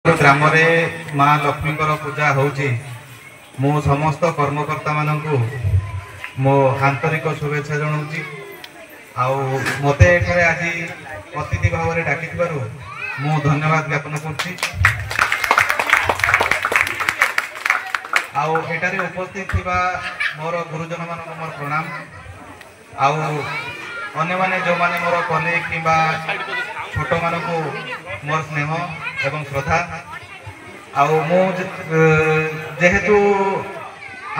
ଗ୍ରାମରେ ମା ଲକ୍ଷ୍ମୀଙ୍କର ପୂଜା ହେଉଛି। ମୁଁ ସମସ୍ତ କର୍ମକର୍ତ୍ତାମାନଙ୍କୁ ମୋ ଆନ୍ତରିକ ଶୁଭେଚ୍ଛା ଜଣାଉଛି, ଆଉ ମୋତେ ଏଠାରେ ଆଜି ଅତିଥି ଭାବରେ ଡାକିଥିବାରୁ ମୁଁ ଧନ୍ୟବାଦ ଜ୍ଞାପନ କରୁଛି। ଆଉ ଏଠାରେ ଉପସ୍ଥିତ ଥିବା ମୋର ଗୁରୁଜନମାନଙ୍କୁ ମୋର ପ୍ରଣାମ, ଆଉ ଅନ୍ୟମାନେ ଯେଉଁମାନେ ମୋର କଲିଗ କିମ୍ବା ଛୋଟମାନଙ୍କୁ ମୋର ସ୍ନେହ ଏବଂ ଶ୍ରଦ୍ଧା। ଆଉ ମୁଁ ଯେହେତୁ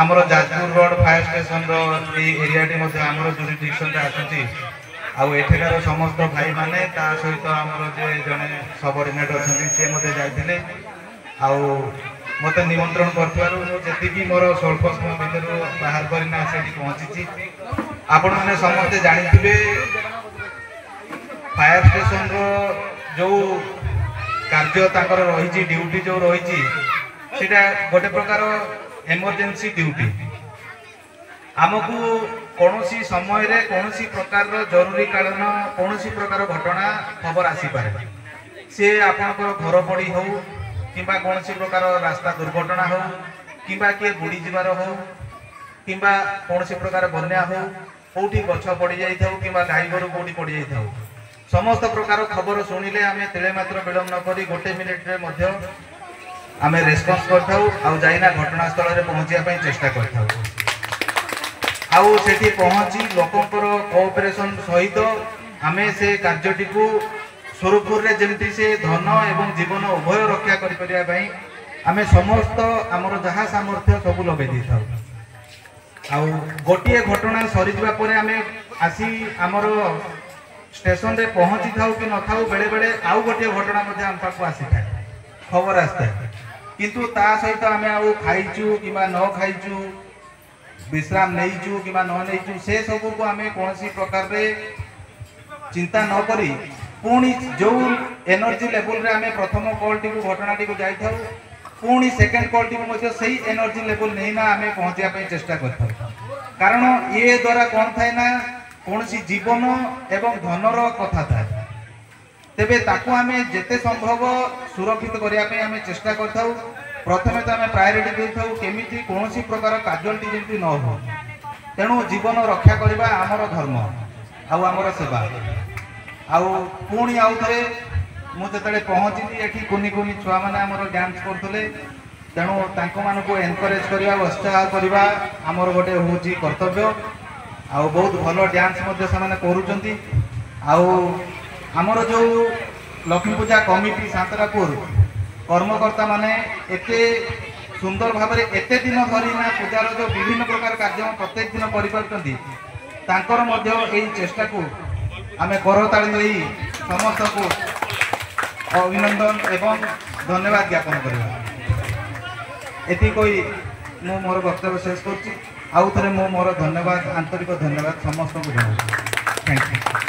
ଆମର ଯାଜପୁର ରୋଡ଼ ଫାୟାର ଷ୍ଟେସନର ଏଇ ଏରିଆଟି ମଧ୍ୟ ଆମର ଜୁରିଡିକ୍ସନରେ ଆସୁଛି, ଆଉ ଏଠାକାର ସମସ୍ତ ଭାଇମାନେ, ତା ସହିତ ଆମର ଯେ ଜଣେ ସବଅର୍ଡିନେଟ୍ ଅଛନ୍ତି ସେ ମଧ୍ୟ ଯାଇଥିଲେ, ଆଉ ମୋତେ ନିମନ୍ତ୍ରଣ କରିଥିବାରୁ ମୁଁ ଯେତିକି ମୋର ସ୍ୱଳ୍ପ ସମୟ ଭିତରୁ ବାହାର କରିନା ସେଠି ପହଞ୍ଚିଛି। ଆପଣମାନେ ସମସ୍ତେ ଜାଣିଥିବେ, ଫାୟାର ଷ୍ଟେସନର ଯେଉଁ କାର୍ଯ୍ୟ ତାଙ୍କର ରହିଛି, ଡ୍ୟୁଟି ଯେଉଁ ରହିଛି, ସେଇଟା ଗୋଟେ ପ୍ରକାର ଏମର୍ଜେନ୍ସି ଡ୍ୟୁଟି। ଆମକୁ କୌଣସି ସମୟରେ କୌଣସି ପ୍ରକାରର ଜରୁରୀକାଳୀନ କୌଣସି ପ୍ରକାର ଘଟଣା ଖବର ଆସିପାରେ, ସେ ଆପଣଙ୍କର ଘର ପଡ଼ି ହେଉ କିମ୍ବା କୌଣସି ପ୍ରକାର ରାସ୍ତା ଦୁର୍ଘଟଣା ହେଉ କିମ୍ବା କିଏ ବୁଡ଼ିଯିବାର ହେଉ କିମ୍ବା କୌଣସି ପ୍ରକାର ବନ୍ୟା ହେଉ, କେଉଁଠି ଗଛ ପଡ଼ିଯାଇଥାଉ କିମ୍ବା ଗାଈ ଗୋରୁ କେଉଁଠି ପଡ଼ିଯାଇଥାଉ, ସମସ୍ତ ପ୍ରକାର ଖବର ଶୁଣିଲେ ଆମେ ତିଳେ ମାତ୍ର ବିଳମ୍ବ ନ କରି ଗୋଟେ ମିନିଟରେ ମଧ୍ୟ ଆମେ ରେସ୍ପନ୍ସ କରିଥାଉ, ଆଉ ଯାଇନା ଘଟଣାସ୍ଥଳରେ ପହଞ୍ଚିବା ପାଇଁ ଚେଷ୍ଟା କରିଥାଉ। ଆଉ ସେଠି ପହଞ୍ଚି ଲୋକଙ୍କର କୋଅପରେସନ ସହିତ ଆମେ ସେ କାର୍ଯ୍ୟଟିକୁ ସୁରୁଖୁରୁରେ ଯେମିତି ସେ ଧନ ଏବଂ ଜୀବନ ଉଭୟ ରକ୍ଷା କରିପାରିବା ପାଇଁ ଆମେ ସମସ୍ତ ଆମର ଯାହା ସାମର୍ଥ୍ୟ ସବୁ ଲଗେଇ ଦେଇଥାଉ। ଆଉ ଗୋଟିଏ ଘଟଣା ସରିଯିବା ପରେ ଆମେ ଆସି ଆମର ଷ୍ଟେସନରେ ପହଞ୍ଚିଥାଉ କି ନଥାଉ, ବେଳେବେଳେ ଆଉ ଗୋଟିଏ ଘଟଣା ମଧ୍ୟ ଆମ ପାଖକୁ ଆସିଥାଏ, ଖବର ଆସିଥାଏ। କିନ୍ତୁ ତା ସହିତ ଆମେ ଆଉ ଖାଇଛୁ କିମ୍ବା ନ ଖାଇଛୁ, ବିଶ୍ରାମ ନେଇଛୁ କିମ୍ବା ନ ନେଇଛୁ, ସେ ସବୁକୁ ଆମେ କୌଣସି ପ୍ରକାରରେ ଚିନ୍ତା ନ କରି ପୁଣି ଯେଉଁ ଏନର୍ଜି ଲେବୁଲରେ ଆମେ ପ୍ରଥମ କଲ୍ଟିକୁ ଘଟଣାଟିକୁ ଯାଇଥାଉ, ପୁଣି ସେକେଣ୍ଡ କଲ୍ଟିକୁ ମଧ୍ୟ ସେଇ ଏନର୍ଜି ଲେବୁଲ ନେଇନା ଆମେ ପହଞ୍ଚିବା ପାଇଁ ଚେଷ୍ଟା କରିଥାଉ। କାରଣ ଇଏ ଦ୍ୱାରା କ'ଣ ଥାଏ ନା, କୌଣସି ଜୀବନ ଏବଂ ଧନର କଥା ଥାଏ, ତେବେ ତାକୁ ଆମେ ଯେତେ ସମ୍ଭବ ସୁରକ୍ଷିତ କରିବା ପାଇଁ ଆମେ ଚେଷ୍ଟା କରିଥାଉ। ପ୍ରଥମେ ତ ଆମେ ପ୍ରାୟୋରିଟି ଦେଇଥାଉ କେମିତି କୌଣସି ପ୍ରକାର କାଜୁଆଲିଟି ଯେମିତି ନ ହଉ। ତେଣୁ ଜୀବନ ରକ୍ଷା କରିବା ଆମର ଧର୍ମ ଆଉ ଆମର ସେବା। ଆଉ ପୁଣି ଆଉ ଥରେ ମୁଁ ଯେତେବେଳେ ପହଞ୍ଚିଲି ଏଠି, କୁନି କୁନି ଛୁଆମାନେ ଆମର ଡ୍ୟାନ୍ସ କରୁଥିଲେ, ତେଣୁ ତାଙ୍କମାନଙ୍କୁ ଏନକରେଜ କରିବା, ଉତ୍ସାହ କରିବା ଆମର ଗୋଟେ ହେଉଛି କର୍ତ୍ତବ୍ୟ। ଆଉ ବହୁତ ଭଲ ଡ୍ୟାନ୍ସ ମଧ୍ୟ ସେମାନେ କରୁଛନ୍ତି। ଆଉ ଆମର ଯେଉଁ ଲକ୍ଷ୍ମୀ ପୂଜା କମିଟି ସାନ୍ତରାପୁର କର୍ମକର୍ତ୍ତାମାନେ ଏତେ ସୁନ୍ଦର ଭାବରେ ଏତେ ଦିନ ଧରି ନା ପୂଜାର ଯେଉଁ ବିଭିନ୍ନ ପ୍ରକାର କାର୍ଯ୍ୟ ପ୍ରତ୍ୟେକ ଦିନ କରିପାରୁଛନ୍ତି, ତାଙ୍କର ମଧ୍ୟ ଏଇ ଚେଷ୍ଟାକୁ ଆମେ କରତାଳି ଦେଇ ସମସ୍ତଙ୍କୁ ଅଭିନନ୍ଦନ ଏବଂ ଧନ୍ୟବାଦ ଜ୍ଞାପନ କରିବା। ଏତିକି କହି ମୁଁ ମୋର ବକ୍ତବ୍ୟ ଶେଷ କରୁଛି। ଆଉ ଥରେ ମୁଁ ମୋର ଧନ୍ୟବାଦ, ଆନ୍ତରିକ ଧନ୍ୟବାଦ ସମସ୍ତଙ୍କୁ ଜଣାଉଛି। Thank you.